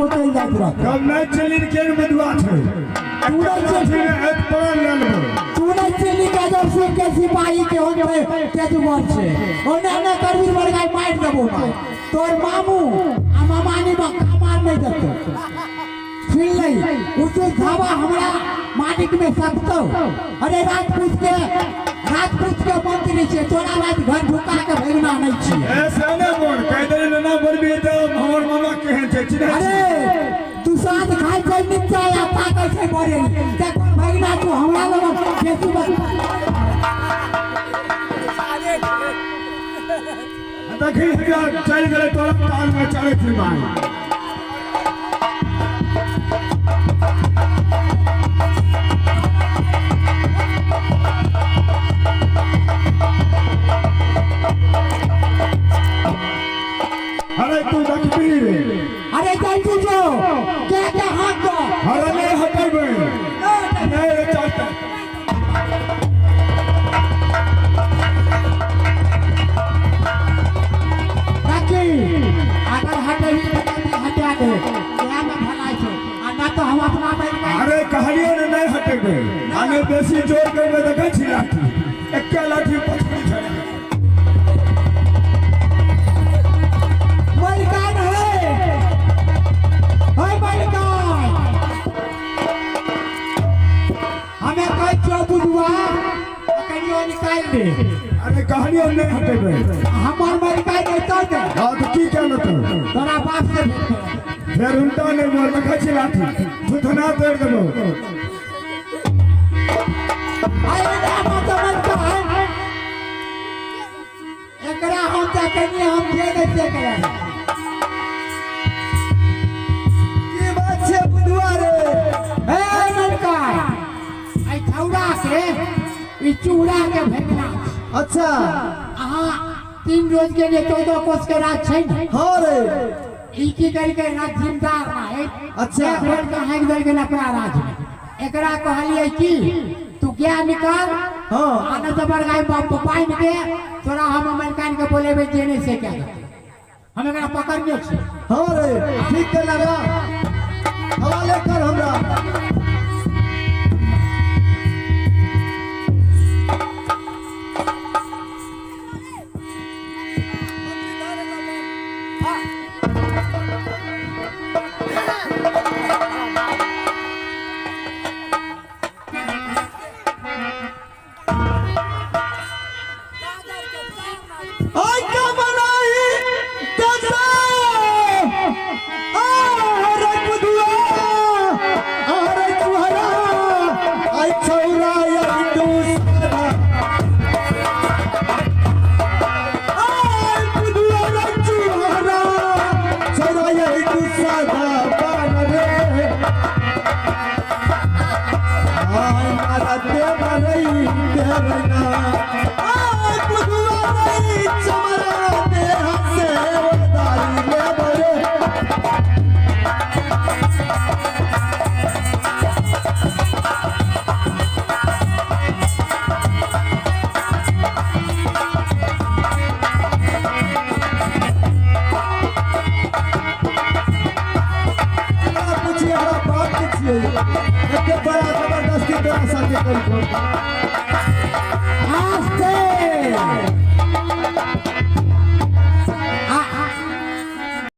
कतहु चलि जाइत रहतौ। तब नहि चलि केहन बदुआ छै। तू नहि लाठी चलि, मे एत प्राण लए लेबै। तू नहि चिन्ही गजब सिंह के सिपाही के होन छै तेजगर छै। ओने ने करबी बड़गाई मारि देबो मार। तोर मामू आ मामानी बक्का मार नहि देतौ। सुन ले, उचित धावा हमरा मालिक में सकतौ। अरे राजपूत के मंत्री छै, तोरा राज घर ढुका के भगना नहीं छियै। ए से ने बोल, कहि देली ना बोलबी तऽ हमर मामा केहन छै चिन्है अरे छी? दुसाध खाइ छै नीचा आ ताकै छै बड़े। देखो भगना तू हमरा लग बेसी बस। देखी हमरा चलि गेलै तोरा ताल मे चढ़ै छी माय। अरे तू देखबी रे। अरे जल्दी जो के के हाथ दो। अरे नहि हटेबै। नहि रे चलते। काकी अगर हटेबी तऽ जल्दी हटा दे, इएह में भलाई छै, आ न तऽ हम अपना बैठ के। अरे कहलियो ने नहि हटेबै, आ नहि बेसी जोर करबै देखै छी लाठी, एके लाठी पछड़ी छै। मलिकान है, है मलिकान, हमें कहै छियौ बुझुआ कनियो निकालि दे। अरे कहलियो नहि हटेबै। हमर मलिकान एतौ ने। हँ तऽ की केलहुँ तू? तोरा बाप से भेंट करब। फेर उल्टा नहि बोल, देखै छी लाठी थुथना तोड़ि देबौ। अरे रामा तऽ मलिकान, एकरा हम तऽ कनि हम जे नहि से करै। की बात छै बुधुआ रे? हे मलिकान, एहि छौड़ा के ई चूड़ा के भेटना छै। अच्छा। अहाँ 3 रोज के लिए 14 कोस के राज छै ने? हाँ रे। ई की करिके राज जिम्मेदार ना है। अच्छा। एक रोज के हाँक देलकै अपना राज में। एकरा कहलियै कि तू क्या निकाल। हाँ। आ नहि तऽ बड़गाई बाप पानि के तोरा हम अमेरिकान के बोलेबै जे नहि से क्या देतै। हम एकरा पकड़ने छी। हाँ रे, ठीक के लगा हवाले कर हमरा। आई का बनाई दशा आरे बुधुआ आरे चुहरा आई छौरा आई दूसरा आई बुधुआ रे चुहरा छौरा आई दूसरा बान रे आई मारा दे मरई देवना आई बुधुआ रे चमरा देह से दारी ले बरे। हमरा पूछिए, हमरा बाप के छियै, एते बड़ा जबरदस्ती तोरा साथे करिको। आस्ते।